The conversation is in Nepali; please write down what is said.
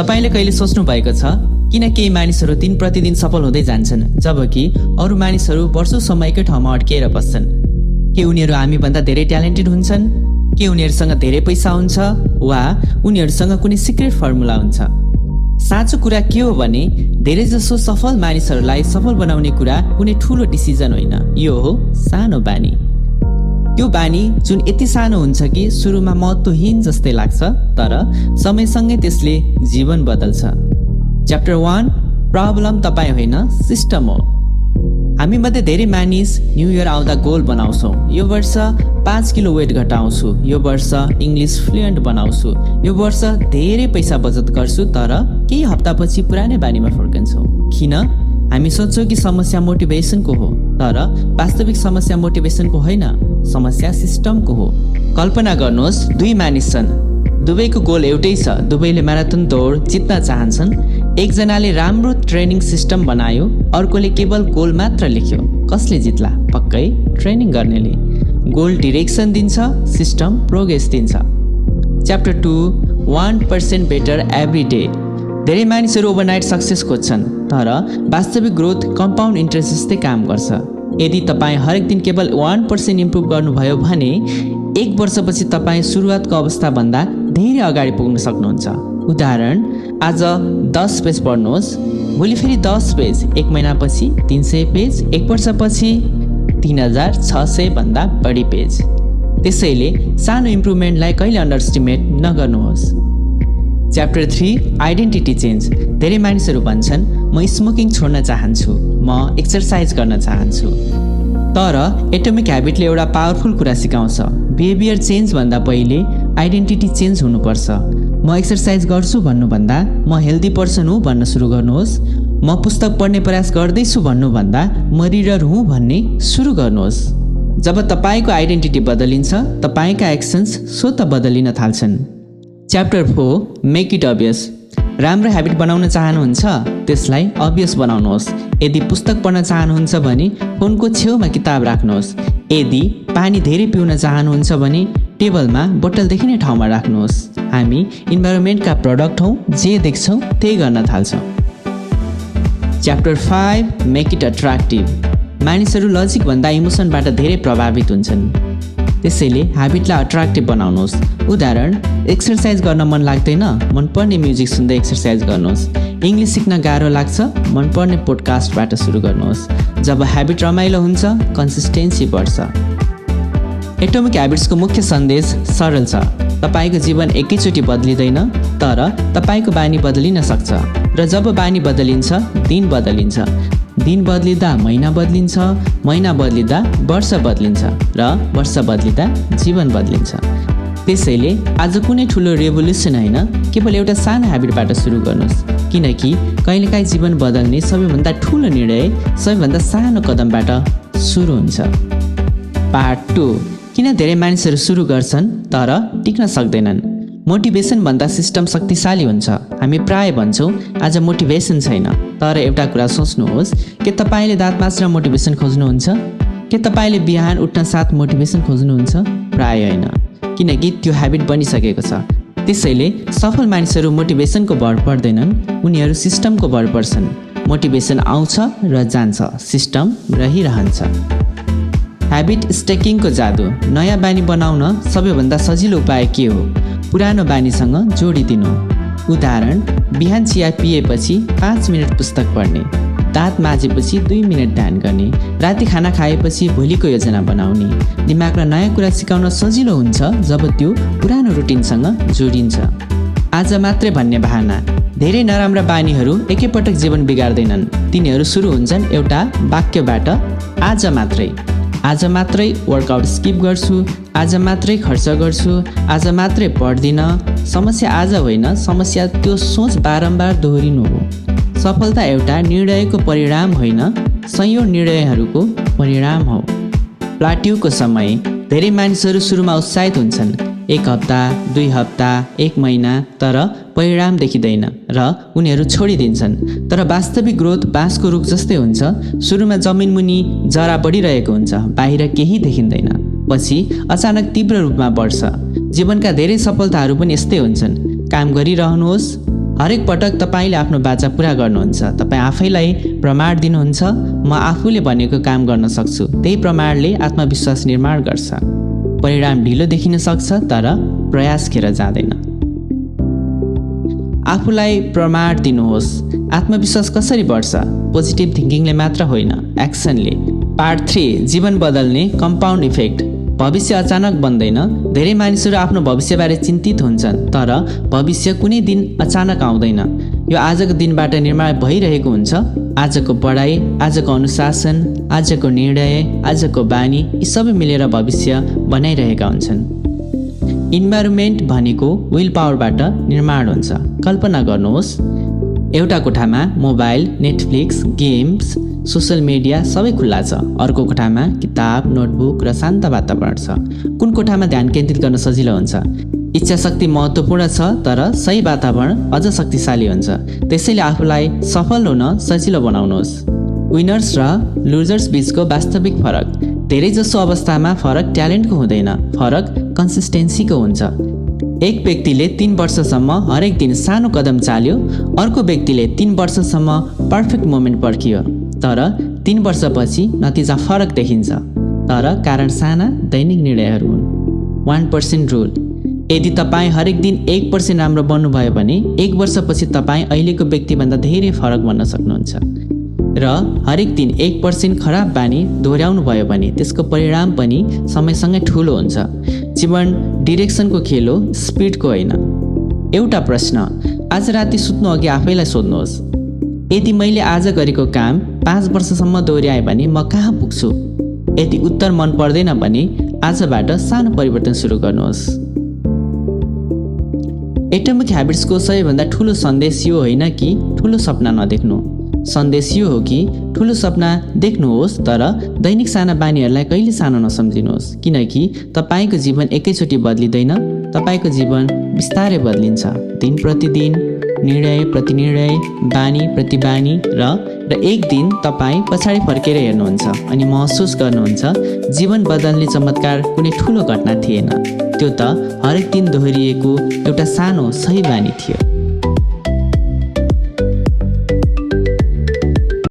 तपाईले कहिले सोच्नु भएको छ किन केही मानिसहरू दिन प्रतिदिन सफल हुँदै जान्छन् जबकि अरू मानिसहरू वर्षौंसम्म एकै ठाउँमा अड्किएर बस्छन्? के उनीहरू हामीभन्दा धेरै ट्यालेन्टेड हुन्छन्? के उनीहरूसँग धेरै पैसा हुन्छ वा उनीहरूसँग कुनै सिक्रेट फर्मुला हुन्छ? साँचो कुरा के हो भने धेरैजसो सफल मानिसहरूलाई सफल बनाउने कुरा कुनै ठुलो डिसिजन होइन, यो हो सानो बानी। त्यो बानी जुन यति सानो हुन्छ कि सुरुमा महत्त्वहीन जस्तै लाग्छ, तर समयसँगै त्यसले जीवन बदल्छ। च्याप्टर 1, प्रब्लम तपाईँ होइन सिस्टम हो। हामी मध्ये धेरै मानिस न्यू इयर आउँदा गोल बनाउँछौँ। यो वर्ष 5 किलो वेट घटाउँछु, यो वर्ष इङ्ग्लिस फ्लुएन्ट बनाउँछु, यो वर्ष धेरै पैसा बचत गर्छु, तर केही हप्तापछि पुरानै बानीमा फर्कन्छौँ। किन? हामी सोच्छौँ कि समस्या मोटिभेसनको हो, तर वास्तविक समस्या मोटिभेसनको होइन, समस्या सिस्टमको हो। कल्पना गर्नुहोस्, 2 मानिस छन्, दुवैको गोल एउटै छ, दुवैले म्याराथन दौड जित्न चाहन्छन्। एकजनाले राम्रो ट्रेनिङ सिस्टम बनायो, अर्कोले केवल गोल मात्र लेख्यो। कसले जित्ला? पक्कै ट्रेनिङ गर्नेले। गोल डिरेक्सन दिन्छ, सिस्टम प्रोग्रेस दिन्छ। Chapter 2, 1% better every day. धेरै मानिसहरू ओभरनाइट सक्सेस खोज्छन्, तर वास्तविक ग्रोथ कम्पाउन्ड इन्ट्रेस्ट जस्तै काम गर्छ। यदि तपाईँ हरेक दिन केवल 1% इम्प्रुभ गर्नुभयो भने 1 वर्षपछि तपाईँ सुरुवातको अवस्थाभन्दा धेरै अगाडि पुग्न सक्नुहुन्छ। उदाहरण, आज 10 पेज पढ्नुहोस्, भोलि फेरि 10 पेज, 1 महिनापछि 300 पेज, 1 वर्षपछि 3600 भन्दा बढी पेज। त्यसैले सानो इम्प्रुभमेन्टलाई कहिले अन्डरएस्टिमेट नगर्नुहोस्। Chapter 3, identity change. धेरै मानिसहरू भन्छन् म स्मोकिङ छोड्न चाहन्छु, म एक्सर्साइज गर्न चाहन्छु, तर एटोमिक ह्याबिटले एउटा पावरफुल कुरा सिकाउँछ। बिहेभियर चेन्ज भन्दा पहिले आइडेन्टिटी चेन्ज हुनुपर्छ। म एक्सर्साइज गर्छु भन्नुभन्दा म हेल्दी पर्सन हुँ भन्न सुरु गर्नुहोस्। म पुस्तक पढ्ने प्रयास गर्दैछु भन्नुभन्दा म रिडर हुँ भन्ने सुरु गर्नुहोस्। जब तपाईँको आइडेन्टिटी बदलिन्छ, तपाईँका एक्सन्स स्वतः बदलिन थाल्छन्। Chapter 4, make it obvious. राम्रो ह्याबिट बनाउन चाहनुहुन्छ, त्यसलाई अभियस बनाउनुहोस्। यदि पुस्तक पढ्न चाहनुहुन्छ भने फोनको छेउमा किताब राख्नुहोस्। यदि पानी धेरै पिउन चाहनुहुन्छ भने टेबलमा बोतलदेखि नै ठाउँमा राख्नुहोस्। हामी इन्भाइरोमेन्टका प्रडक्ट हौँ, जे देख्छौँ त्यही गर्न थाल्छौँ। Chapter 5, make it attractive. मानिसहरू लजिकभन्दा इमोसनबाट धेरै प्रभावित हुन्छन्, त्यसैले ह्याबिटलाई अट्र्याक्टिभ बनाउनुहोस्। उदाहरण, एक्सर्साइज गर्न मन लाग्दैन, मनपर्ने म्युजिक सुन्दै एक्सर्साइज गर्नुहोस्। इङ्ग्लिस सिक्न गाह्रो लाग्छ, मनपर्ने पोडकास्टबाट सुरु गर्नुहोस्। जब ह्याबिट रमाइलो हुन्छ, कन्सिस्टेन्सी बढ्छ। एटोमिक ह्याबिट्सको मुख्य सन्देश सरल छ। तपाईँको जीवन एकैचोटि बदलिँदैन, तर तपाईँको बानी बदलिन सक्छ। र जब बानी बदलिन्छ, दिन बदलिन्छ। दिन बदलिँदा महिना बदलिन्छ, महिना बदलिँदा वर्ष बदलिन्छ, र वर्ष बदलिँदा जीवन बदलिन्छ। त्यसैले आज कुनै ठुलो रेभोल्युसन होइन, केवल एउटा सानो ह्याबिटबाट सुरु गर्नुहोस्, किनकि कहिलेकाहीँ जीवन बदल्ने सबैभन्दा ठुलो निर्णय सबैभन्दा सानो कदमबाट सुरु हुन्छ। पार्ट 2, किन धेरै मानिसहरू सुरु गर्छन् तर टिक्न सक्दैनन्? मोटिभेसनभन्दा सिस्टम शक्तिशाली हुन्छ। हामी प्राय भन्छौँ आज मोटिभेसन छैन, तर एउटा कुरा सोच्नुहोस्, के तपाईँले दाँत माझ्न मोटिभेसन खोज्नुहुन्छ? के तपाईँले बिहान उठ्न साथ मोटिभेसन खोज्नुहुन्छ? प्राय होइन, किनकि त्यो ह्याबिट बनिसकेको छ। त्यसैले सफल मानिसहरू मोटिभेसनको भर पर्दैनन्, उनीहरू सिस्टमको भर पर्छन्। मोटिभेसन आउँछ र जान्छ, सिस्टम रहिरहन्छ। ह्याबिट स्टेकिङको जादु। नयाँ बानी बनाउन सबैभन्दा सजिलो उपाय के हो? पुरानो बानीसँग जोडिदिनु। उदाहरण, बिहान चिया पिएपछि 5 मिनट पुस्तक पढ्ने, दाँत माझेपछि 2 मिनट ध्यान गर्ने, राति खाना खाएपछि भोलिको योजना बनाउने। दिमागलाई नयाँ कुरा सिकाउन सजिलो हुन्छ जब त्यो पुरानो रुटिनसँग जोडिन्छ। आज मात्रै भन्ने बहाना। धेरै नराम्रा बानीहरू एकैपटक जीवन बिगार्दैनन्। तिनीहरू सुरु हुन्छन् एउटा वाक्यबाट, आज मात्रै। आज मात्रै वर्कआउट स्किप गर्छु, आज मात्रै खर्च गर्छु, आज मात्रै पढ्दिनँ। समस्या आज होइन, समस्या त्यो सोच बारम्बार दोहोरिनु हो। सफलता एउटा निर्णयको परिणाम होइन, सयौं निर्णयहरूको परिणाम हो। प्लाट्युको समय। धेरै मानिसहरू सुरुमा उत्साहित हुन्छन्, 1 हप्ता, 2 हप्ता, 1 महिना, तर परिणाम देखिँदैन र उनीहरू छोडिदिन्छन्। तर वास्तविक ग्रोथ बाँसको रुख जस्तै हुन्छ। सुरुमा जमिन मुनि जरा बढिरहेको हुन्छ, बाहिर केही देखिँदैन, पछि अचानक तीव्र रूपमा बढ्छ। जीवनका धेरै सफलताहरू पनि यस्तै हुन्छन्। काम गरिरहनुहोस्, हरेक पटक तपाईँले आफ्नो बाचा पुरा गर्नुहुन्छ। तपाईँ आफैलाई प्रमाण दिनुहुन्छ, म आफूले भनेको काम गर्न सक्छु। त्यही प्रमाणले आत्मविश्वास निर्माण गर्छ। परिणाम ढिलो देखिन सक्छ तर प्रयास खेर जाँदैन। आफूलाई प्रमाण दिनुहोस्। आत्मविश्वास कसरी बढ्छ? पोजिटिभ थिङ्किङले मात्र होइन, एक्सनले। पार्ट 3, जीवन बदल्ने कम्पाउन्ड इफेक्ट। भविष्य अचानक बन्दैन। धेरै मानिसहरू आफ्नो भविष्यबारे चिन्तित हुन्छन्, तर भविष्य कुनै दिन अचानक आउँदैन। यो आजको दिनबाट निर्माण भइरहेको हुन्छ। आजको पढाइ, आजको अनुशासन, आजको निर्णय, आजको बानी, यी सबै मिलेर भविष्य बनाइरहेका हुन्छन्। इन्भाइरोमेन्ट भनेको विल पावरबाट निर्माण हुन्छ। कल्पना गर्नुहोस्, एउटा कोठामा mobile, Netflix, games, social media सबै खुल्ला छ। अर्को कोठामा किताब, नोटबुक र शान्त वातावरण छ। कुन कोठामा ध्यान केन्द्रित गर्न सजिलो हुन्छ? इच्छा शक्ति महत्त्वपूर्ण छ, तर सही वातावरण अझ शक्तिशाली हुन्छ। त्यसैले आफूलाई सफल हुन सजिलो बनाउनुहोस्। विनर्स र लुजर्स बीचको वास्तविक फरक। धेरैजसो अवस्थामा फरक ट्यालेन्टको हुँदैन, फरक कन्सिस्टेन्सीको हुन्छ। एक व्यक्तिले 3 वर्षसम्म हरेक दिन सानो कदम चाल्यो, अर्को व्यक्तिले 3 वर्षसम्म पर्फेक्ट मोमेन्ट पर्खियो। तर 3 वर्षपछि नतिजा फरक देखिन्छ, तर कारण साना दैनिक निर्णयहरू हुन्। 1% रुल। यदि तपाईँ हरेक दिन 1% राम्रो बन्नुभयो भने 1 वर्षपछि तपाईँ अहिलेको व्यक्तिभन्दा धेरै फरक बन्न सक्नुहुन्छ। र हरेक दिन 1% खराब बानी दोहोऱ्याउनु भयो भने त्यसको परिणाम पनि समयसँगै ठुलो हुन्छ। जीवन डिरेक्सनको खेल हो, स्पिडको होइन। एउटा प्रश्न, आज राति सुत्नु अघि आफैलाई सोध्नुहोस्, यदि मैले आज गरेको काम 5 वर्षसम्म दोहोऱ्याएँ भने म कहाँ पुग्छु? यदि उत्तर मन पर्दैन भने आजबाट सानो परिवर्तन सुरु गर्नुहोस्। एटमिक ह्याबिट्सको सबैभन्दा ठुलो सन्देश यो होइन कि ठुलो सपना नदेख्नु। सन्देश यो हो कि ठुलो सपना देख्नुहोस्, तर दैनिक साना बानीहरूलाई कहिले सानो नसम्झिनुहोस्, किनकि तपाईँको जीवन एकैचोटि बदलिँदैन। तपाईँको जीवन बिस्तारै बदलिन्छ, दिन प्रतिदिन, निर्णय प्रति निर्णय, बानी प्रति बानी र एक दिन तपाईँ पछाडि फर्केर हेर्नुहुन्छ अनि महसुस गर्नुहुन्छ जीवन बदल्ने चमत्कार कुनै ठुलो घटना थिएन, त्यो त हरेक दिन दोहोरिएको एउटा सानो सही बानी थियो।